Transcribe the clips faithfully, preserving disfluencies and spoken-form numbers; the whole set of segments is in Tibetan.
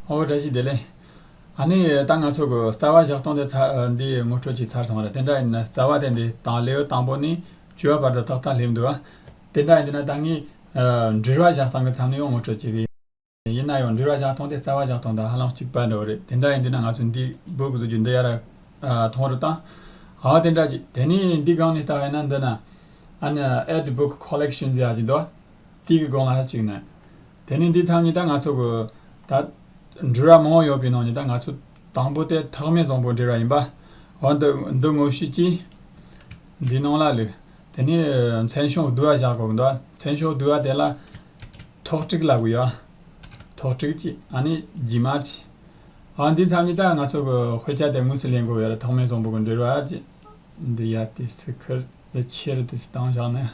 ཨོ་བཀྲ་ཤིས་བདེ་ལེགས། ཨ་ནི་ད་ང་ཚོ་གི་རྩ་བ་བཞག་སྟངས་དེ་ཚ་འདི་ངོ་སྤྲོད་ཅིག་ཚར་སོང་བ་རེད། དེ་འདྲ་ཡིན་ན་རྩ་བ་དེ་འདི་དང་ལེའུ་དང་པོ་ནས་བཅུ་བ་བར་དུ་ཏག་ཏག་སླེབས་འདུག་ཨ། དེ་འདྲ་ཡིན་དུས་ན་ད་ངས་འབྲེལ་བ་བཞག་སྟངས་ཀྱི་མཚམས་ནས་ཡང་ངོ་སྤྲོད་ཅིག་ཡིན་ན་ཡང་འབྲེལ་བ་བཞག་སྟངས་དེ་རྩ་བ་བཞག་སྟངས་དང་ཧ་ལམ་གཅིག་པ་འདྲ་བོ་རེད། དེ་འདྲ་ཡིན་དུས་ན་ང་ཚོ་འདི་སྦུག་བཟོ་རྒྱུ་འདི་ཡར་མཐོང་རུ་བཏང་། ཨ་དེ་འདྲ་ཅིག་དེ་ནས་འདི་སྒང་ནས་ལྟ་བས་ན་འདི་ན་ཨ་ནི་add book collection ཟེར་ཡ་ཅིག་འདུག་དེའི་སྒང་ལ་གཅིག་ནས། དེ་ནས་འདི་མཚམས་ནས་ད་ང་ཚོ་གི་ད་འབྲེལ་བ་མང་པོ་ཡོད་པའི་ནང་ནས་ད་ང་ཚོ་དང་པོ་དེ་ཐོག་མའི་བཟང་པོ་འབྲེལ་བ་ཡིན་པ། འོ་འདི་འདི་ངོ་ཤེས་ཀྱིས་འདི་ནང་ལ་ལུས། དེ་ནས་མཚན་བྱང་བསྡུ་བ་བཞག་དགོས་འདུག་མཚན་བྱང་བསྡུ་བ་དེ་ལ་ཐོག་དྲུག་ལབ་དགོས་ཡ། ཐོག་དྲུག་ཅིག་ཨ་ནི་རྗེས་མ་ཅིག་ཨ་འདི་མཚམས་ནས་ད་ང་ཚོ་གི་དཔེ་ཆ་དེ་དངོས་སུ་ལེན་དགོས་ཡོད་རེད། ཐོག་མའི་བཟང་པོ་གི་འབྲེལ་བ་ཅིག་འདི་ཡར་དེ་སི་ཁར་འདི་ཆེ་རུ་དེ་སི་བཏང་བཞག་ནས།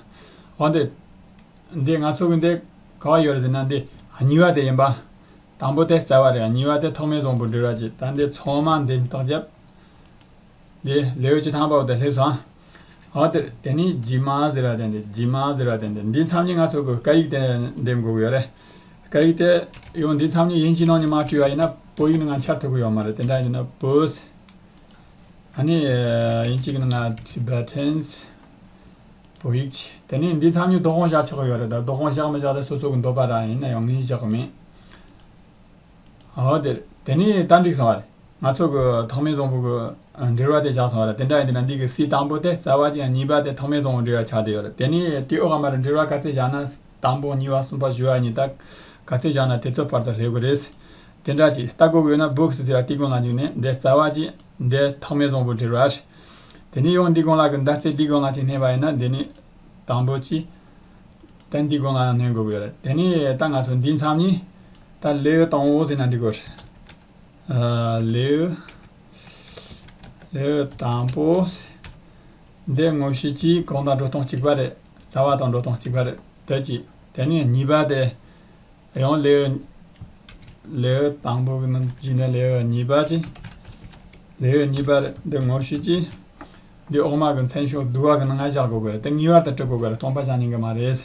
འོ་འདི། འདི་ང་ཚོ་གི་འདི་ག་བ་ཡོད་རེད་ཟེར་ན་འདི་གཉིས་པ་དེ་ཡིན་པ། དང་པོ་དེ་རྩ་བ་རེད། གཉིས་པ་དེ་ཐོག་མའི་བཟང་པོ་འབྲེལ་བ་ཅིག་ད་འདི་ཚང་མ་འདེམས་ཐག་བརྒྱབ། འདི་ལེའུ་བཅུ་ཐམ་པ་བོ་དེ་སླེབས་སོང་། འོ་དེ་དེ་ནས་རྗེས་མ་ཟེར་བ་དེ་འདི་རྗེས་མ་ཟེར་བ་དེ་འདི་འདི་མཚམས་ནས་ང་ཚོ་གི་སྐད་ཡིག་དེ་འདེམས་དགོས་ཀྱི་ཡོད་རེད། སྐད་ཡིག་དེ་ཡང་འདི་མཚམས་ནས་དབྱིན་ཇིའི་ནང་ནས་མ་བྲིས་པ་ཡིན་ན་བོད་ཡིག་ནང་ང་འཆར་ཐུབ་ཀྱི་ཡོད་མ་རེད། དེ་འདྲ་ཡིན་ན་བོད། ཨ་ནི་དབྱིན་ཇི་གི་ནང་ང་Tibetans བོད་ཡིག་ཅིག་དེ་ནས་འདི་མཚམས་ནས་རྡོག་སྒང་བཞག་ཆོག་གི་ཡོད་རེད། ད་རྡོག་སྒང་བཞག་མི་བཞག་དེ་སོ་སོ་གི་འདོད་པ་རང་ཡིན། ན་ཡང་ངས་བཞག་གི་མིན། འོ་དེ་དེ་ནས་ད་འགྲིག་སོང་བ་རེད། ང་ཚོ་གི་ཐོག་མའི་བཟང་པོ་གི་འབྲེལ་བ་དེ་བཞག་སོང་བ་རེད། དེ་འདྲ་ཡིན་དུས་ན་འདི་གི་སི་དང་པོ་དེ་རྩ་བ་ཅན། གཉིས་པ་དེ་ཐོག་མའི་བཟང་པོ་འབྲེལ་བ་ཆགས་བསྡད་ཡོད་རེད། དེ་ནས་དེའི་འོག་མ་རུ་འབྲེལ་བ་ག་ཚད་བཞག་ན། དང་པོ་གཉིས་པ་གསུམ་པ་བཞི་བ་གཉིས་ད་ག་ཚད་བཞག་ན་དེ་ཚོ་བར་དུ་སླེབས་གི་རེད། དེ་འདྲ་ཅིག་ལྟ་དགོས་ཀྱི་ཡོད་ན་books ཟེར་བ་དེའི་སྒང་ལ་འཇུག་ནས་འདི་རྩ་བ་ཅན། འདི་ཐོག་མའི་བཟང་པོ་འབྲེལ་བ་རེད། དེ་ནས་ཡང་འདི་སྒང་ལ་གི་མདའ་རྩེ་འདི་སྒང་ལ་ཅིག་སྣོན་པ་ཡིན་ན་འདི་ནས་དང་པོ་ཅིག་ད་འདི་སྒང་ལ་སྣོན་དགོས་ཀྱི་ཡོད་རེད། དེ་ནས་ད་ང་ཚོ་འདི་མཚམས་ནས་ད་ལེའུ་དང་པོ་ཟེར་ན་འགྲིག་གི་རེད། ཨ་ལེའུ་ལེའུ་དང་པོ་འདི་ངོ་ཤེས་ཀྱིས་གང་དང་འགྲོ་སྟངས་གཅིག་པ་རེད། རྩ་བ་དང་འགྲོ་སྟངས་གཅིག་པ་རེད། དེ་གཅིག་དེ་ནས་གཉིས་པ་དེ། ཡང་ལེའུ་ལེའུ་དང་པོ་གི་ནང་བཞིན་ནས་ལེའུ་གཉིས་པ་ཅིག་ལེའུ་གཉིས་པ་རེད། འདི་ངོ་ཤེས་ཀྱིས་འདི་འོག་མ་གི་མཚན་བྱང་བསྡུ་བ་གི་ནང་ང་བཞག་དགོས་ཀྱི་རེད། དེ་ངེས་པར་དུ་འབྲི་དགོས་ཀྱི་རེད། སྟོང་པ་བཞག་ཉན་གི་མ་རེད།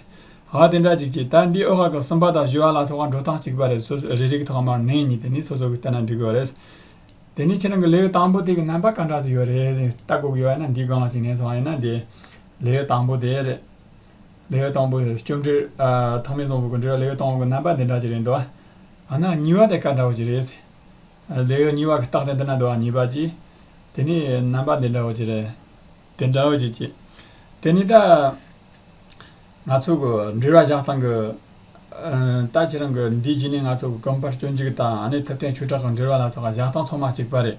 ཨ་དེ་འདྲ་ཅིག་ཅིག་ད་འདི་འོག་གི་གསུམ་པ་དང་བཞི་བ་ལ་སོགས་པ་འགྲོ་སྟངས་གཅིག་པ་རེད། སོ་སོ་རེ་རེ་གི་ཐོག་མར་ནས་ཉིད་དེ་ནས་སོ་སོ་གི་ལྟ་ན་འགྲིག་གི་རེད། དེ་ནས་ཁྱེད་རང་གི་ལེའུ་དང་པོ་དེ་གི་རྣམ་པ་ག་འདྲ་ཟིག་ཡོད་རེད་ལྟ་དགོས་ཀྱི་ཡོད་ན་འདིའི་སྒང་ལ་ཅིག་ནས་སོང་ཡིན་ན་འདི་ལེའུ་དང་པོ་དེ་རེད། ལེའུ་དང་པོ་ཡི་སྐྱོན་འགྲེལ། ཨ་ཐོག་མའི་བཟང་པོ་གི་འགྲེལ་བ་ལེའུ་དང་པོ་གི་རྣམ་པ་འདི་འདྲ་ཅིག་རེད་འདུག་ཨ་ནི་གཉིས་པ་དེ་ག་འདྲ་བོ་ཅིག་རེད། ཨ་ལེའུ་གཉིས་པ་གི་རྟགས་དེ་འདི་ན་འདུག་ཨ་གཉིས་པ་ཅིག་དེ་ནས་རྣམ་པ་འདི་འདྲ་བོ་ཅིག་རེད། དེ་འདྲ་བོ་ཅིག་ཅིག་དེ་ནས་ད་ང་ཚོ་གི་འགྲེལ་བ་བཞག་སྟངས་གི་ཨ་ད་ཁྱེད་རང་གི་འདིའི་རྗེས་ནས་ང་ཚོ་གི་ཀུན་པར་སྤྱོད་འཇུག་དང་ཨ་ནི་ཐུབ་བསྟན་ཆོས་གྲགས་ཀྱི་འགྲེལ་བ་ལ་སོགས་པ་བཞག་སྟངས་ཚང་མ་གཅིག་པ་རེད།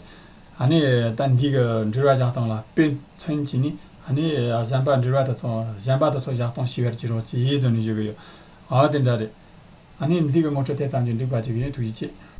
ཨ་ནི་ད་འདི་གི་འགྲེལ་བ་བཞག་སྟངས་ལ་དཔེ་མཚོན་བྱས་ནས་ཨ་ནི་གཞན་པ་འགྲེལ་བ་དེ་ཚོ་གཞན་པ་དེ་ཚོ་བཞག་སྟངས་ཤེས་པར་བྱེད་རོགས་གྱིས་ཟེར་ནས་ཞུ་གི་ཡོད། ཨ་དེ་འདྲ་རེད། ཨ་ནི་འདི་གི་ངོ་སྤྲོད་དེ་ཙམ་གྱིས་འགྲིག་པ་བྱེད་ཀྱི་ཡིན། ཐུགས་རྗེ་ཆེ།